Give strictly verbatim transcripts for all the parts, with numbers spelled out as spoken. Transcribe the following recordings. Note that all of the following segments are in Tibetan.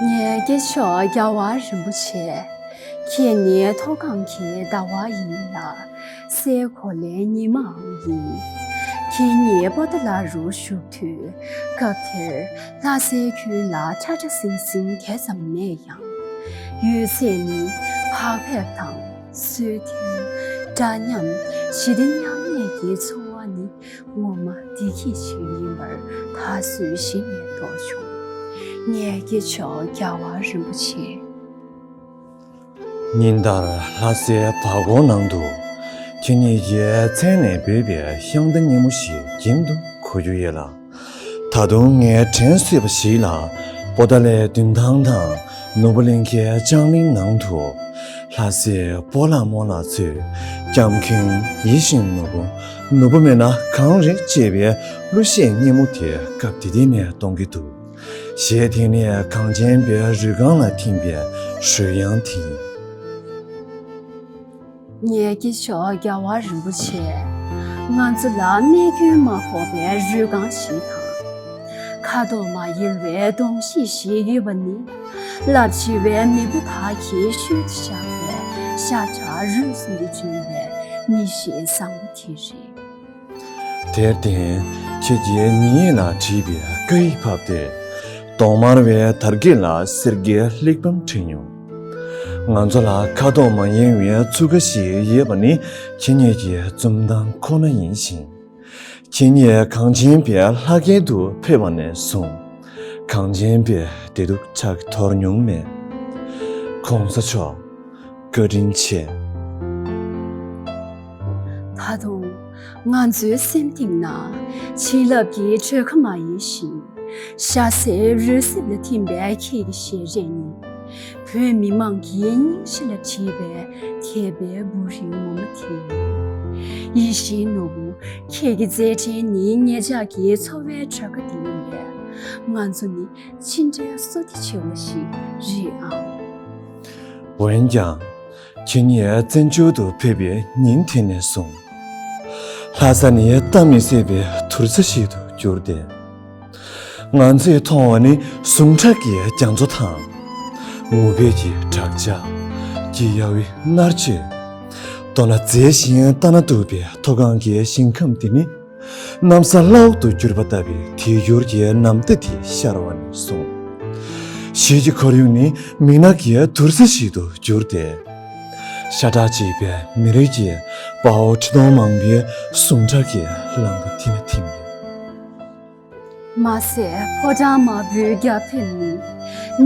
ངའི་སྐྱེས་མཆོག་རྒྱལ་བ་རིན་པོ་ཆེ། ཁྱེད་ནི་མཐོ་སྒང་གི་ཟླ་བ་ཡིན་ལ། སའི་གོ་ལའི་ཉི་མའང་ཡིན། ཁྱེད་ཉིད་པོ་ཏཱ་ལ་རུ་བཞུགས་དུས། སྐབས་དེར་ལྷ་སའི་ཁྱོན་ལ་ཁྲ་ཁྲ་ཟིང་ཟིང་དེ་ཙམ་མེད་ཡང་། ཡོད་ཚད་ནི་བག་ཕེབས་དང་སོས་དལ། འདྲ་མཉམ་ཞི་བདེ་མཉམ་གནས་ཀྱི་འཚོ་བ་ནི་ངོ་མ་བདེ་སྐྱིད་ཅིག་ཡིན་པར་ད་གཟོད་གཞི་ནས་རྟོགས་བྱུང་། ངའི་སྐྱེས་མཆོག་རྒྱལ་བ་རིན་པོ་ཆེ། ཉིན་ལྟར་ལྷ་སའི་བར་སྐོར་ནང་དུ། ཁྱེད་ཉིད་ཀྱི་མཚན་ནས་འབོད་པའི་ཤིང་རྟ་སྙན་མོ་ཞིག་རྒྱུན་དུ་གོ་རྒྱུ་ཡོད་ལ། ད་དུང་ངས་དྲན་གསོས་པ་ཞིག་ལ། པོ་ཏཱ་ལའི་མདུན་ཐང་དང་ནོར་བུ་གླིང་ཁའི་ལྕང་གླིང་ནང་དུ། ལྷ་སའི་སྤོ་ལགས་རྨོ་ལགས་ཚོས། སྐྱབས་མཁན་ཡིད་བཞིན་ནོར་བུ། ནོར་བུ་མེད་ན་གངས་རེད་ཅེས་པའི་གླུ་གཞས་སྙན་མོ་དེ་སྐབས་དེ་དུས་ནས་གཏོང་གི་འདུག་གཞས་དེ་ནི་གངས་ཅན་པའི་རུས་རྐང་ལ་ཐིམ་པའི་རོལ་དབྱངས་དེ་ཡིན། ངའི་སྐྱེས་མཆོག་རྒྱལ་བ་རིན་པོ་ཆེ། ང་ཚོ་ལ་རྨས་སྐྱོན་མ་ཕོག་པའི་རུས་རྐང་ཞིག་དང་། ཁ་དོག་མ་ཡལ་བའི་གདོང་གཤིས་ཤིག་ཡོད་པ་ནི། རླབས་ཆེ་བའི་མེས་པོ་དག་གིས་ཤུལ་དུ་བཞག་པའི་ཤ་ཁྲག་རུས་གསུམ་དུ་བྱོན་པའི་མི་གཤིས་བཟང་པོ་དེ་རེད། དེར་བརྟེན། ཁྱེད་ཀྱིས་ཉིད་ཡིད་ལ་བྲིས་པའི་བཀའ་ཡིག་ཕབ་སྟེ། གདོང་དམར་བའི་དར་སྐེད་ལ་སེར་སྐྱའི་གླེགས་བམ་བྲིས་མྱོང་། ང་ཚོ་ལ་ཁ་དོག་མ་ཡལ་བའི་ཚུགས་ཀ་ཞིག་ཡོད་པ་ནི་ཁྱེད་ཉིད་ཀྱི་འཛུམ་མདངས་ཁོ་ན་ཡིན་ཞིང་། ཁྱེད་ཉིད་གངས་ཅན་པའི་ལྷ་སྐལ་དུ་ཕེབས་པ་ནས་བཟུང་། གངས་ཅན་པའི་བདེ་སྡུག་ཆགས་དོར་མྱོང་མེད། ༸གོང་ས་མཆོག་བཀའ་དྲིན་ཆེ། ད་དུང་ང་ཚོའི་སེམས་གཏིང་ན་བྱིན་རླབས་ཀྱི་དྲོད་ཁ་མ་ཡལ་ཞིང་། ཤ་ཟའི་རོ་ཟིབ་ལ་ཐིམ་པའི་ཁྱེད་ཀྱི་ཞལ་རས་ནི། བོད་མི་མང་གི་སྙིང་གཞི་ལ་བྲིས་པའི་དད་པའི་འབུམ་རམས་ངོ་མ་དེ་ཡིན། ཡིད་བཞིན་ནོར་བུ། ཁྱེད་ཀྱི་མཛད་འཕྲིན་ནི་ངེད་ཅག་གི་འཚོ་བའི་དྲོད་ཁ་དེ་ཡིན་པས། ང་ཚོ་ནི་ཅི་འདྲའི་བསོད་བདེ་ཆེ་བ་ཞིག་རེད་ཨང་། འོན་ཀྱང་། ཁྱེད་ཉིད་བཙན་བྱོལ་དུ་ཕེབས་པའི་ཉིན་དེ་ནས་བཟུང་། ལྷ་ས་ནི་གཏམ་མི་སྲིད་པའི་དུར་ས་ཞིག་ཏུ་གྱུར་ཏེ། ང་ཚོས་མཐོང་བ་ནི་ཟུངས་ཁྲག་གི་རྒྱ་མཚོ་དང་། ངུ་འབོད་ཀྱི་བྲག་ཆ། སྐྱི་གཡའ་བའི་མནར་གཅོད། མདོར་ན་མཛེས་ཤིང་ལྟ་ན་སྡུག་པའི་མཐོ་སྒང་གི་ཞིང་ཁམས་འདི་ནི། གནམ་ས་བླ་འོག་ཏུ་གྱུར་པ་ལྟ་བུའི་དེད་འགྱུར་གྱི་ནམ་ཟླ་དེ་ཤར་བ་ནས་བཟུང་། གཞིས་ཀྱི་ཁོར་ཡུག་ནི་མི་ནག་གི་དུར་ས་ཞིག་ཏུ་གྱུར་ཏེ། ཤ་ཁྲག་གཅིག་པའི་མི་རིགས་ཀྱི་དཔའ་བོ་ཁྲི་སྟོང་མང་པོའི་ཟུངས་ཁྲག་གི་རླངས་པ་འཐིབས་ན་འཐིབས་ཡོད། མ་ཟད་ཕོ་བྲང་དམར་པོའི་རྒྱ་ཕིབས་ནི་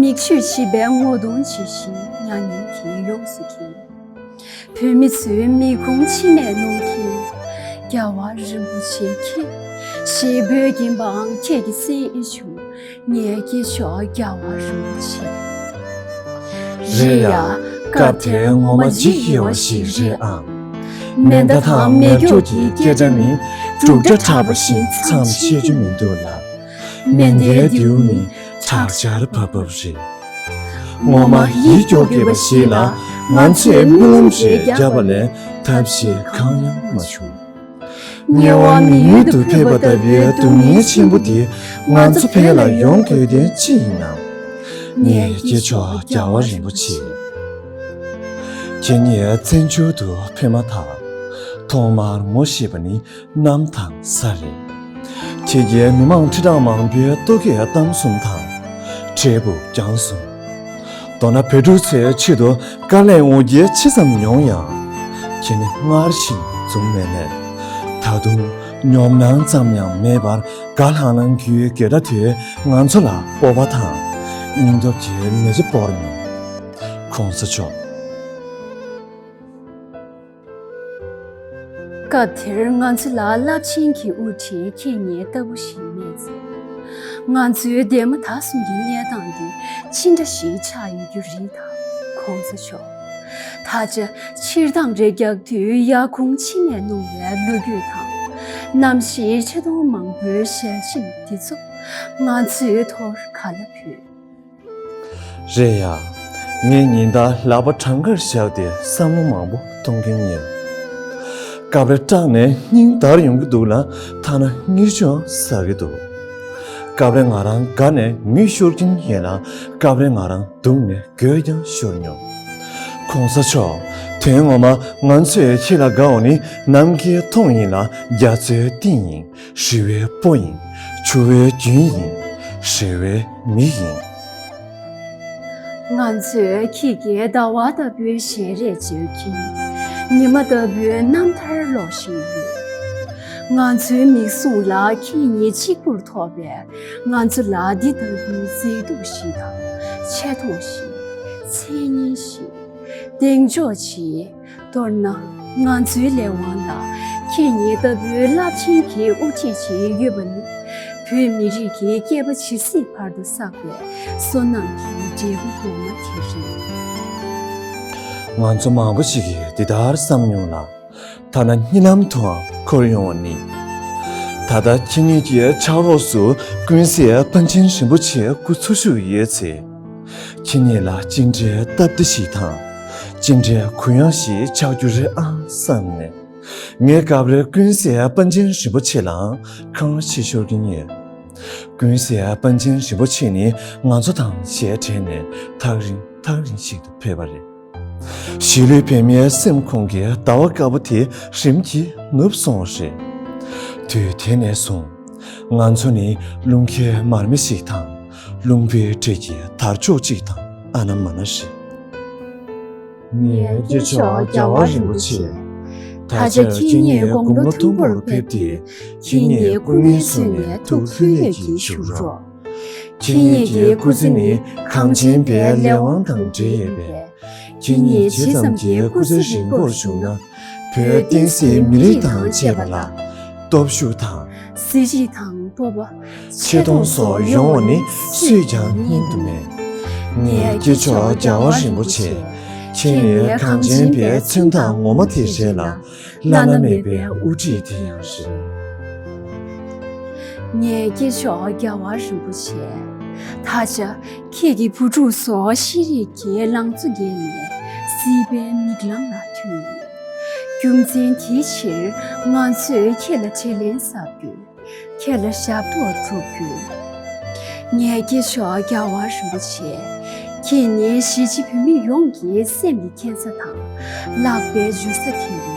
མིག་ཆུས་ཕྱིས་པའི་ངོ་གདོང་ཇི་བཞིན་མྱ་ངན་གྱིས་ཡོངས་སུ་འཁྱིལ། བོད་མི་ཚོའི་མིག་ཁུང་མཆི་མས་ནོན་གྱིན། རྒྱལ་བ་རིན་པོ་ཆེ་ཁྱེད། ཞེས་འབོད་ཀྱིན་པའང་ཁྱེད་ཀྱི་སྲིད་ཡིད་བྱུང་། ངའི་སྐྱེས་མཆོག་རྒྱལ་བ་རིན་པོ་ཆེ། རེད་ཡ། སྐབས་དེར་ངོ་མ་འཇིགས་ཡེ་བ་ཞིག་རེད་ཨང་། མེ་མདའ་དང་མེ་སྒྱོགས་ཀྱི་སྐད་སྒྲ་ནི་འབྲུག་སྒྲ་གྲགས་པ་བཞིན་མཚམས་ཆད་རྒྱུ་མི་འདུག་ལ། མེ་མདའི་རྡེའུ་ནི་དྲག་ཆར་བབས་བབས་རེད། ངོ་མ་ཡིད་སྐྱོ་དགོས་པ་ཞིག་ལ་ང་ཚོས་རྨི་ལམ་རེ་བརྒྱབ་པ་ལས་ཐབས་ཤེས་གང་ཡང་མ་བྱུང་། དམྱལ་བ་མི་ཡུལ་དུ་ཕེབས་པ་ལྟ་བུའི་སྡུག་བསྔལ་ཆེན་པོ་དེ་ང་ཚོ་བོད་ལ་ཡོང་དགོས་དོན་ཅི་ཡིན་ནམ། ངའི་སྐྱེས་མཆོག་རྒྱལ་བ་རིན་པོ་ཆེ། ཁྱེད་ཉིད་བཙན་བྱོལ་དུ་ཕེབས་མ་ཐག་ཐོག་མར་ངོ་ཤེས་པ་ནི་གནམ་དང་ས་རེད། ཁྱེད་ཀྱིས་མི་མང་ཁྲི་ཕྲག་མང་པོའི་ལྟོ་གོས་བཏང་སོང་དང་། འབྲས་བུ་བསྐྱངས་སོང་། མདོར་ན་བོད་ཕྲུག་ཚོའི་ཆེད་དུ་དཀའ་ལས་འོ་བརྒྱལ་ཆེ་ཙམ་མྱོང་ཡང་། ཁྱེད་ནི་སྔར་བཞིན་འཛུམ་མེད་མེད། ད་དུང་ཉོབ་སྣང་ཙམ་ཡང་མེད་པར་དགའ་ལྷང་ལྷང་གི་སྐད་སྒྲ་དེས་ང་ཚོ་ལ་སྤོབས་པ་དང་སྙིང་སྟོབས་ཀྱི་མེ་ལྕེ་སྤོར་མྱོང་། ༸གོང་ས་མཆོག་སྐབས་དེར་ང་ཚོ་ལ་རླབས་ཆེན་གྱི་དབུ་ཁྲིད་ཁྱེད་ཉིད་ལྟ་བུ་ཞིག་མེད་ཚེ། ང་ཚོའི་འདས་མ་ད་གསུམ་གྱི་གནས་སྟངས་འདི་ཅི་འདྲ་ཞིག་ཆགས་ཡོད་རྒྱུ་རེད་དམ། ༸གོང་ས་མཆོག་ད་ཆ་ཕྱིར་འདང་རེ་རྒྱག་དུས་ཡ་ཁུང་མཆི་མས་ནོན་པའི་ལོ་རྒྱུས་དང་། གནམ་གཤིས་ཆེ་མཐོང་མང་པོའི་ཞལ་ཆེམས་འདི་ཚོ་ང་ཚོའི་ཐོག་ག་ལ་ཕུལ། རེད་ཡ། ངས་ཉིན་ལྟར་ལག་པ་བྲང་ཁར་བཞག་སྟེ་བསམ་བློ་མང་པོ་གཏོང་གིན་ཡོད། སྐབས་རེ་སྐྲག་ནས་སྙིང་འདར་ཡོང་གི་འདུག་ལ། ཐ་ན་གཉིད་ཀྱང་ཟ་གི་འདུག་སྐབས་རེ་ང་རང་དགའ་ནས་མིག་ཤོར་གྱིན་ཡིན་ལ། སྐབས་རེ་ང་རང་སྡུག་ནས་མགོ་ཀྱང་ཤོར་མྱོང་། གོང་ས་མཆོག་དོན་ངོ་མ་ང་ཚོས་ཁྱེད་ལ་དགའ་བ་ནི་ནམ་མཁའི་མཐོངས་ཡིན་ལ། རྒྱ་མཚོའི་གཏིང་ཡིན། རི་བོའི་སྤོ་ཡིན། ཆུ་བོའི་རྒྱུན་ཡིན། ཞི་བའི་མིག་ཡིན། ང་ཚོས་ཁྱེད་ཀྱི་ཟླ་བ་ལྟ་བུའི་ཞལ་རས་མཇལ་གྱིན། ཉི་མ་ལྟ་བུའི་རྣམ་ཐར་ཀློག་བཞིན་ཡོད། ང་ཚོའི་མིག་ཟུང་ལ་ཁྱེད་ཉིད་གཅིག་པུར་ཐོགས་པས། ང་ཚོ་ལ་འདི་ལྟ་བུའི་མཛེས་སྡུག་ཞིག་དང་། ཆེ་མཐོང་ཞིག་མཚན་སྙན་ཞིག་གདེང་འཇོག་ཅིག་མདོར་ན། ང་ཚོའི་ལས་དབང་ལ་ཁྱེད་ཉིད་ལྟ་བུའི་རླབས་ཆེན་གྱི་དབུ་ཁྲིད་ཅིག་ཡོད་པ་ནི། བོད་མི་རིགས་ཀྱི་སྐྱེས་པ་ཇི་སྲིད་བར་དུ་བསགས་པའི་བསོད་ནམས་ཀྱི་འབྲས་བུ་ངོ་མ་དེ་རེད། ང་ཚོ་མང་པོ་ཞིག་གིས་འདི་ལྟར་བསམ་མྱོང་ལ། ཐ་ན་གཉིད་ལམ་དུའང་འཁོར་ཡོང་བ་ནི། ད་ལྟ་ཁྱེད་ཉིད་ཀྱི་ཕྱག་རོགས་སུ་ཀུན་གཟིགས་པཎ་ཆེན་རིན་པོ་ཆེ་སྐུ་འཚོ་བཞུགས་ཡོད་ཚེ། ཁྱེད་ཉིད་ལ་ཅི་འདྲའི་སྟབས་བདེ་ཞིག་དང་། ཅི་འདྲའི་གུ་ཡངས་ཤིག་ཆགས་རྒྱུ་རེད་ཨང་བསམ་ནས། ངས་སྐབས་རེ་ཀུན་གཟིགས་པཎ་ཆེན་རིན་པོ་ཆེ་ལའང་ཁ་ཞེ་ཤོར་གྱིན་ཡོད། ཀུན་གཟིགས་པཎ་ཆེན་རིན་པོ་ཆེ་ནི་ང་ཚོ་དང་ཞལ་བྲལ་ནས་ཐག་རིང་ཐག་རིང་ཞིག་ཏུ་ཕེབས་པ་རེད། གཞིས་ལུས་བོད་མིའི་སེམས་ཁོང་གི་ཟླ་བ་དཀར་པོ་དེ་རིམ་གྱིས་ནུབ་སོང་བ་རེད། དུས་དེ་ནས་བཟུང་། ང་ཚོ་ནི་རླུང་ཁའི་མར་མེ་ཞིག་དང་། རླུང་བུའི་དྲོད་ཀྱི་དར་ལྕོག་ཅིག་དང་ཨ་ན་མ་ན་རེད། ངའི་སྐྱེས་མཆོག་རྒྱལ་བ་རིན་པོ་ཆེ། ད་ཆ་ཁྱེད་ཉིད་དགུང་ལོ་མཐོན་པོར་ཕེབས་ཏེ། ཁྱེད་ཉིད་སྐུ་ངལ་གསོས་ནས་ཐུགས་ལྷོད་ལྷོད་ཀྱིས་བཞུགས་རོགས། ཁྱེད་ཉིད་ཀྱི་སྐུ་ཚེ་ནི་གངས་ཅན་པའི་ལས་དབང་དང་འབྲེལ་ཡོད་པས། ཁྱེད་ཉིད་ཇི་ཙམ་གྱི་སྐུ་ཚེ་རིང་པོར་བཞུགས་ན། བོད་བསྟན་སྲིད་མི་རིགས་དང་བཅས་པ་ལ་སྟོབས་ཤུགས་དང་། གཟི་བརྗིད་དང་སྤོབས་པ། ཆེ་མཐོང་སོགས་ཡོང་བ་ནི་སུས་ཀྱང་བསྙོན་དུ་མེད། ངའི་སྐྱེས་མཆོག་རྒྱལ་བ་རིན་པོ་ཆེ། ཁྱེད་ནི་གངས་ཅན་པའི་མཚོན་རྟགས་ངོ་མ་དེ་རེད་ལ། བླ་ན་མེད་པའི་དབུ་ཁྲིད་དེ་ཡང་རེད། ངའི་སྐྱེས་མཆོག་རྒྱལ་བ་རིན་པོ་ཆེ། ད་ཆ་ཁྱེད་ཀྱི་བུ་ཕྲུག་ཚོ་ཤེས་རིག་གི་ལང་ཚོ་རྒྱས་ནས་སྲིད་པའི་མིག་ལམ་ལ་ཐོན་ཡོད། རྒྱུ་མཚན་དེའི་ཕྱིར་ང་ཚོས་ཁྱེད་ལ་དྲིན་ལན་གསབ་རྒྱུ། ཁྱེད་ལ་ཞབས་ཏོག་སྒྲུབ་རྒྱུ། ངའི་སྐྱེས་མཆོག་རྒྱལ་བ་རིན་པོ་ཆེ། ཁྱེད་ནི་གཞིས་བྱེས་བོད་མི་ཡོངས་ཀྱི་སེམས་ཀྱི་འཁྱེར་ས་དང་ལག་པའི་འཇུ་ས་དེ་ཡིན།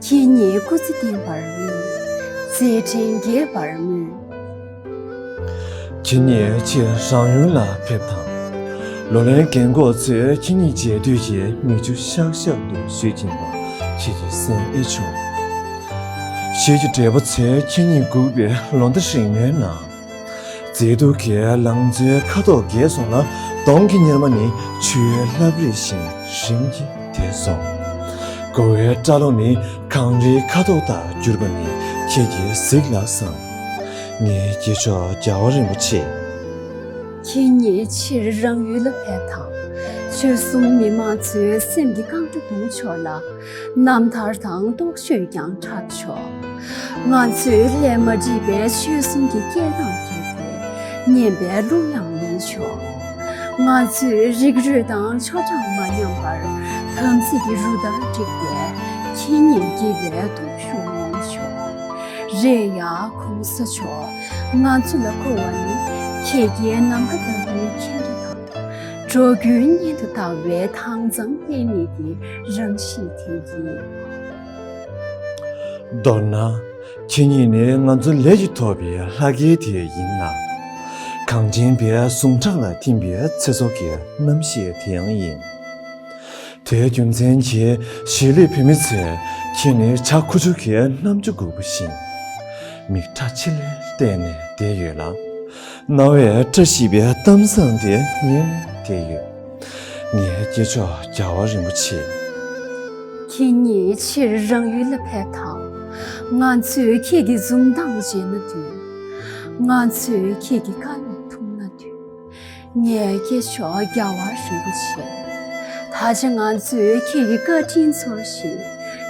ཁྱེད་ཉིད་སྐུ་ཚེ་བརྟན་པར་སྨོན། མཛད་འཕྲིན་རྒྱས་པར་སྨོན། ཁྱེད་ཉིད་ཕྱིར་རང་ཡུལ་ལ་ཕེབས་དང་། ལོ་ལོན་རྒན་གོག་ཚོས་ཁྱེད་ཉིད་མཇལ་དུས་ཀྱི་མིག་ཆུ་ཤག་ཤག་ཏུ་བཞུར་གྱིན་པ་ཁྱེད་ཀྱིས་གསན་ཨེ་བྱུང་། གཞིས་ཀྱི་བགྲེས་པོ་ཚོས་ཁྱེད་ཉིད་སྒུག་པའི་ལོ་ཟླ་རིང་མོའི་ནང་། མཛེས་སྡུག་གི་ལང་ཚོའི་ཁ་དོག་རྒྱས་སོང་ལ། གདོང་གི་གཉེར་མ་ནི་ཆུའི་རླབས་རིས་བཞིན་རིམ་གྱིས་དལ་སོང་། མགོ་བོའི་སྐྲ་ལོ་ནི་གངས་རིའི་ཁ་དོག་ལྟར་གྱུར་པ་ནི་ཁྱེད་ཀྱིས་གཟིགས་ལགས་སམ། ངའི་སྐྱེས་མཆོག་རྒྱལ་བ་རིན་པོ་ཆེ། ཁྱེད་ཉིད་ཕྱིར་རང་ཡུལ་ལ་ཕེབས་དང་། ཆོལ་གསུམ་མི་མང་ཚོའི་སེམས་ཀྱི་རྐང་བྲོ་གཏོང་ཆོག་ལ། རྣམ་ཐར་དང་རྟོགས་བརྗོད་ཀྱང་འཁྲབ་ཆོག་ང་ཚོས་ལས་མ་བྲིས་པའི་ཆོལ་གསུམ་གྱི་སྐད་གདངས་ཁྱེར་ཏེ་སྙན་པའི་གླུ་དབྱངས་ལེན་ཆོག་ང་ཚོས་རིགས་རུས་དང་ཆོ་འབྲང་མ་ཉམས་པར་དམ་ཚིག་གི་རུ་ལྟར་བསྒྲིགས་ཏེ་ཁྱེད་ཉིད་དགྱེས་པའི་སྟོབས་ཤུགས་མྱོང་ཆོག་རེད་ཡ། གོང་ས་མཆོག་ང་ཚོ་ལ་མཁོ་བ་ནི་ཁྱེད་ཀྱི་ནམ་མཁའ་ལྟ་བུའི་མཁྱེན་རྒྱ་དང་། འགྲོ་ཀུན་གཉེན་དུ་ལྟ་བའི་དྭངས་གཙང་པདྨའི་གི་རང་གཤིས་དེ་ཡིན། མདོར་ན། ཁྱེད་ཉིད་ནི་ང་ཚོ་ལས་ཀྱིས་ཐོབ་པའི་ལྷ་སྐལ་དེ་ཡིན་ལ། གངས་ཅན་པའི་ཟུངས་ཁྲག་ལ་ཐིམ་པའི་ཚེ་སྲོག་གི་རྣམ་ཤེས་དེ་ཡང་ཡིན། དེའི་རྒྱུ་མཚན་གྱིས་གཞིས་ལུས་བོད་མི་ཚོས་ཁྱེད་ནི་བྱ་ཁུ་བྱུག་གི་རྣམ་ཅོ་སྒུག་པ་བཞིན། མིག་ཁྲ་ཆིལ་ལེར་བལྟས་ནས་བསྡད་ཡོད་ལ། རྣ་བས་བཀྲ་ཤིས་པའི་གཏམ་བཟང་དེ་ཉན་ནས་བསྡད་ཡོད། ངའི་སྐྱེས་མཆོག་རྒྱལ་བ་རིན་པོ་ཆེ། ཁྱེད་ཉིད་ཕྱིར་རང་ཡུལ་ལ་ཕེབས་དང་། ང་ཚོས་ཁྱེད་ཀྱི་འཛུམ་མདངས་མཇལ་ན་འདོད། ང་ཚོས་ཁྱེད་ཀྱི་བཀའ་སློབ་ཐུགས་ན་འདོད། ངའི་སྐྱེས་མཆོག་རྒྱལ་བ་རིན་པོ་ཆེ། ད་ཆ་ང་ཚོས་ཁྱེད་ཀྱི་བཀའ་དྲིན་ཚོར་ཞིང་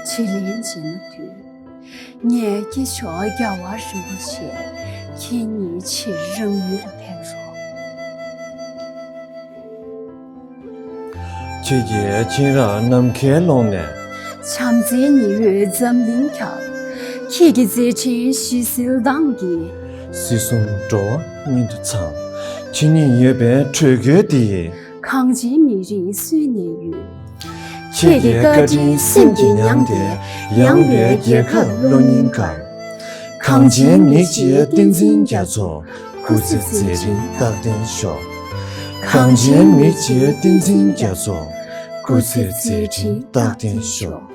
དྲིན་ལན་འཇལ་ན་འདོད། ངའི་སྐྱེས་མཆོག་རྒྱལ་བ་རིན་པོ་ཆེ། ཁྱེད་ཉིད་ཕྱིར་རང་ཡུལ་ལ་ཕེབས་རོགས། ཁྱེད་ཀྱི་མཁྱེན་རབ་ནམ་མཁའི་ཀློང་ནས། བྱམས་བརྩེའི་ཉི་འོད་འཛམ་གླིང་ཁྱབ། ཁྱེད་ཀྱི་མཛད་འཕྲིན་ཞི་བསིལ་མདངས་ཀྱིས། སྲིད་གསུམ་འགྲོ་བ་གཉིས་འདུ་ཚང་། ཁྱེད་ཉིད་ཡོད་པའི་འཕྲོད་བརྒོལ་འདི་ཡིས། གངས་ཅན་མི་རིགས་སུན་ནས་ཡོད། ཁྱེད་ཀྱི་བཀའ་དྲིན་སེམས་ཀྱིས་མྱངས་ཏེ། ཡངས་པའི་རྒྱལ་ཁབ་གློ་སྙིང་དཀར། གངས་ཅན་མི་སྤྱིའི་བསྟན་འཛིན་རྒྱ་མཚོ། སྐུ་ཚེ་མཛད་འཕྲིན་རྟག་བརྟན་ཤོག། གངས་ཅན་མི་སྤྱིའི་བསྟན་འཛིན་རྒྱ་མཚོ། སྐུ་ཚེ་མཛད་འཕྲིན་རྟག་བརྟན་ཤོག།